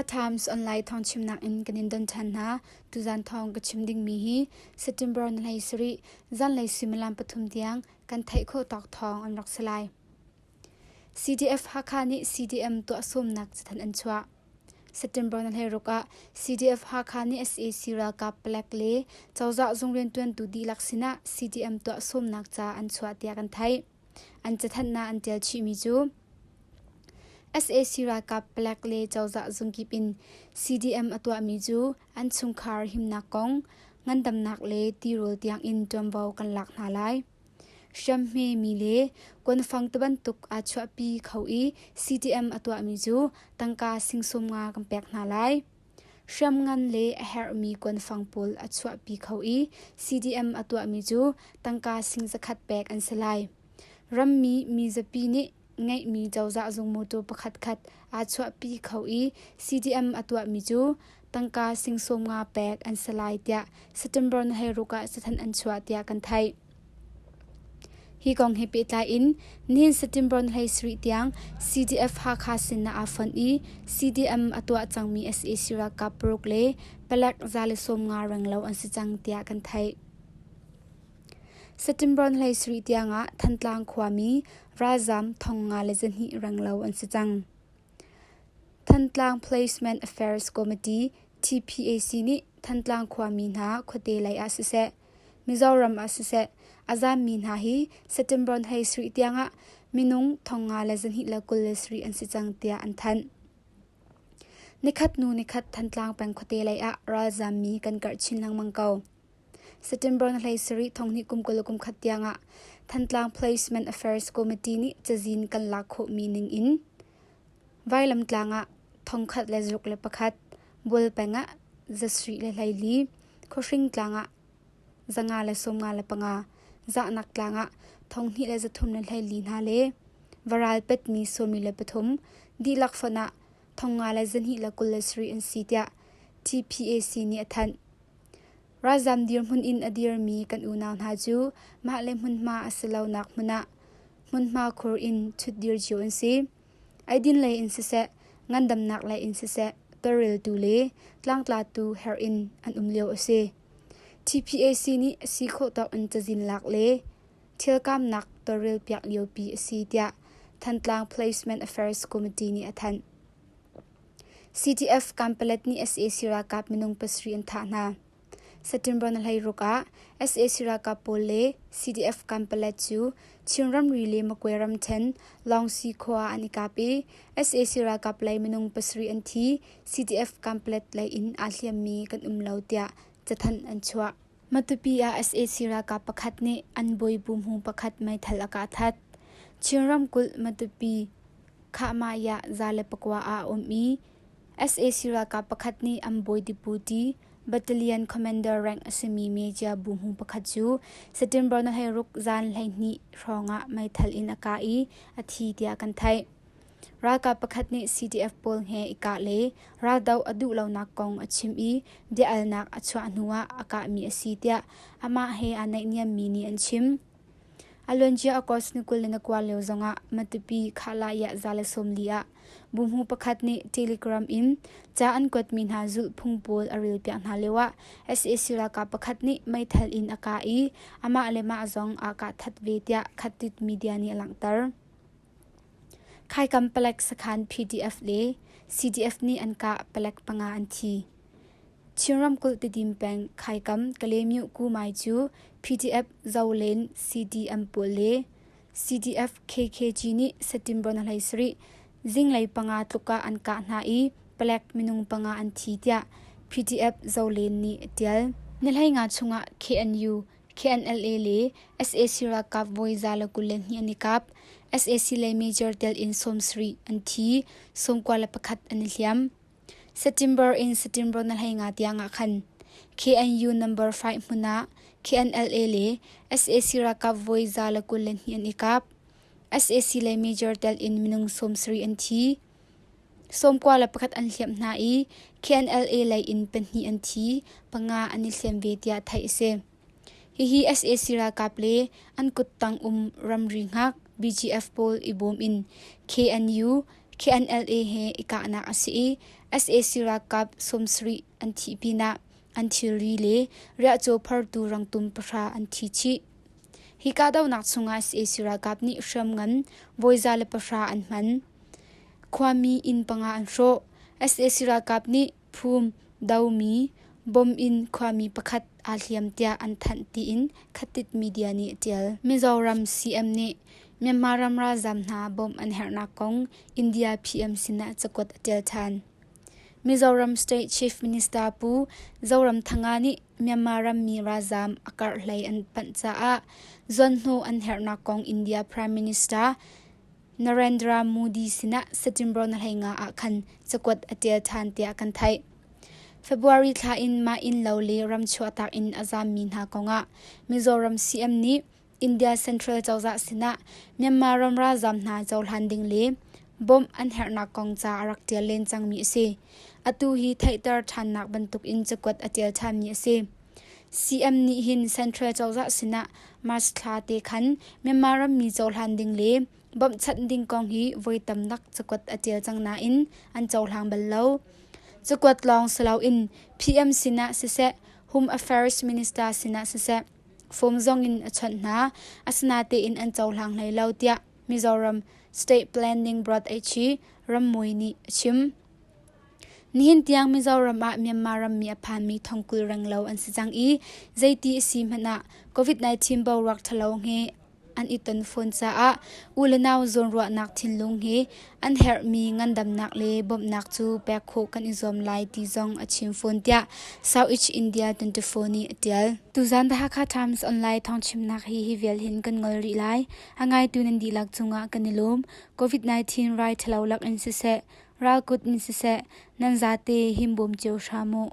Hakha Times online thawngchimnak in kan in don ṭhan hna. Tuzan thawng ka chim dingmi hi September ni 17 zanlei suimilam pathum tiang kan theih khawh tawk thawng an rak si lai. CDF Hakha nih CDM tuah sawmnak cathanh an chuah. September ni 16 ah CDF Hakha nih sac ralkap palek le cozah zung rianṭuantu dihlak sinah CDM tuah sawmnak ca an chuah tiah kan theih. An cathanhnak an ṭial chihmi cu sac ralkap palek le cozah zungkip in CDM a tuahmi cu an chungkhar himnak kong, ngandamnak le tirawl tiangin ṭuanvo kan lak hna lai. Hriamhme mi le kuanfang tibantuk aa chuahpi kho i CDM a tuahmi cu tangka sing 50 kan pek hna lai. Hriamngan le a herhmi kuanfang pawl a chuahpi kho i CDM a tuahmi cu tangka sing zakhat pek an si lai. Rammi mizapi nih ngeihmi cozah zung mawtaw pakhatkhat aa chuahpi kho i CDM a tuahmi cu tangka sing 50 pek an si lai tiah September ni 16 ah cathanh an chuah tiah kan theih. Hi kong he pehtlai in nihin September 17 tiang CDF Hakha sin ah aa fonh i CDM a tuah cangmi sac ralkap paruk le palek 150 renglo an si cang tiah kan theih. September 17 tiang ah Thantlang khuami ralzaam 502 renglo an si cang. Thantlang Placement Affairs Committee TPAC nih Thantlang khuami hna khuate lei ah siseh, Mizoram ah siseh, a zaammi hna hi September 17 tiangah minung 5,227 an si cang tiah an thanh. Nikhat hnu nikhat Thantlang peng khuate lei ah ralzaammi kan karh chin lengmang ko. September 17 thonghnih kum 21 tiangah Thantlang Placement Affairs Committee nih cazin kan lak khawhmi ning in Vailamtlang ah 1061, Bual peng ah 124, Khuahring tlang ah 555, Zahnak tlang ah 2334 hna le Varal petmi 13, dihlak fonh ah 5227 an si tiah TPAC nih a thanh. Ralzam dirhmun in a dirmi kan unau hna cu mah le hmunhma a si lonak hmun ah hmunhma khur in ṭhutdir cio an si. Eidin lei in siseh, ngandamnak lei in siseh tawlreltu le tlangtlatu herh in an um lio a si. TPAC nih a si khawh tawk in cazin lak le thilkamnak tawlrelpiak liopi a si tiah Thantlang Placement Affairs Committee nih a thanh. CDF Kanpalet nih sac ralkap minung pasarih an thah hna. September ni 16 ah sac ralkap pawl le CDF Kanpalet cu Chin ramri le Makwe ramṭhen Lawngsi khua ah an i kap i sac ralkap lei minung pasarih an thi, CDF Kanpalet lei in aa hliammi kan um lo tiah cathanh an chuah. Matupi ah sac ralkap pakhat nih an bawi buhmu pakhat meithal a kah that. Chin ramkulh Matupi Khahmah 109 ah a um i sac ralkap pakhat nih an bawi deputy battalion commander rank a simi Major buhmu pakhat cu September ni 16 zan 12 hrawng ah meithal in a kah i a thi tiah kan theih. Ralkap pakhat nih CDF pawl he i kah le raldoh a duh lonak kong a chim i bia-alnak a chuah hnuah a kahmi a si tiah amah he aa naihniammi nih an chim. A luancia August ni 29 lio zongah Matupi Khahlah 140 ah buhmu pakhat nih Telegram in ca an kuatmi hna zulhphung pawl a relpiak hna lioah sac ralkap pakhat nih meithal in a kah i amah le mah zong aa kah that ve tiah Khatit media nih a langhter. Khaikam palek sakhan PDF le CDF nih an kah palek panga an thi. Chin ramkulh Tidim peng Khaikam Kalaymyo Kumai cu PDF Zolen CDM pawl le CDF KKG nih September ni 17 zinglei panga tluk ah an kah hna i palek minung panga an thi tiah PDF Zolen nih a ṭial. Ni 15 chungah KNU, KNLA le sac ralkap voi 122 an i kap. Sac lei major tel in 70 an thi, 91 an i hliam. September in September ni 15 tiang ah khan KNU number 5 hmun ah KNLA le sac ralkap voi 122 an i kap. Sac le major tel in minung 70 an thi. 91 an hliamh hna i KNLA lei in pahnih an thi, panga an i hliam ve tiah theih a si. Hihi sac ralkap le an kuttang um ramri hngak BGF pawl i bawm in KNU, KNLA he i kahnak a si i sac ralkap 70 an thih pinah an thilri le riahcaw phortu rangtum pahra an thi chih. Hi kahdohnak chungah sac ralkap nih hriamngan voi 110 an hman. Khuami inn panga an hrawh. Sac ralkap nih phum domi bom in khuami pakhat aa hliam tiah an thanh tiin Khatit media nih a ṭial. Mizoram CM nih Myanmar ram ralzaam hna bawmh an herhnak kong India PM sinah cakuat a ṭial ṭhan. Mizoram State Chief Minister Pu Zoramthanga nih Myanmar rammi ralzaam a karh hlei an panh caah zuanhnawh an herhnak kong India Prime Minister Narendra Modi sinah September ni 15 ah khan cakuat a ṭial ṭhan tiah kan theih. February thla in mah innlo le ram chuahtak in a zaammi hna kongah Mizoram CM nih India Central cozah sinah Myanmar ram ralzaam hna cohlan ding le bawmh an herhnak kong ca a rak ṭial len cangmi a si. Atu hi theihter ṭhannak bantukin cakuat a ṭial ṭhanmi a si. CM nih hin Central cozah sinah March thla te khan Myanmar rammi cohlan ding le bawmhchanh ding kong hi voi tamnak cakuat a ṭial cang nain an cohlang bal lo. Cakuat lawng si loin PM sinah siseh, Home Affairs Minister sinah siseh, form zong in a chawnh hna. Asinatein an cohlang hlei lo tiah Mizoram State Planning Board HE Rammawi nih a chim. Nihin tiang Mizoram ah Myanmar rammi a phanmi thongkul renglo an si cang i zeiti a si hmanh ah COVID-19 boruak ṭhalo he an i ton fawn caah u le nau zawnruahnak thinlung he an herhmi ngandamnak le bawmhnak cu pek khawh kan i zuam lai ti zong a chim fawn tiah South India 24 nih a ṭial. Tuzan The Hakha Times Online thawngchimnak hi hi vial hin kan ngol rih lai. A ngaitu nan dihlak cungah kan i lawm. COVID-19 rai ṭhalo lak in siseh, ralkut in siseh, nan zate himbawm cio hram u.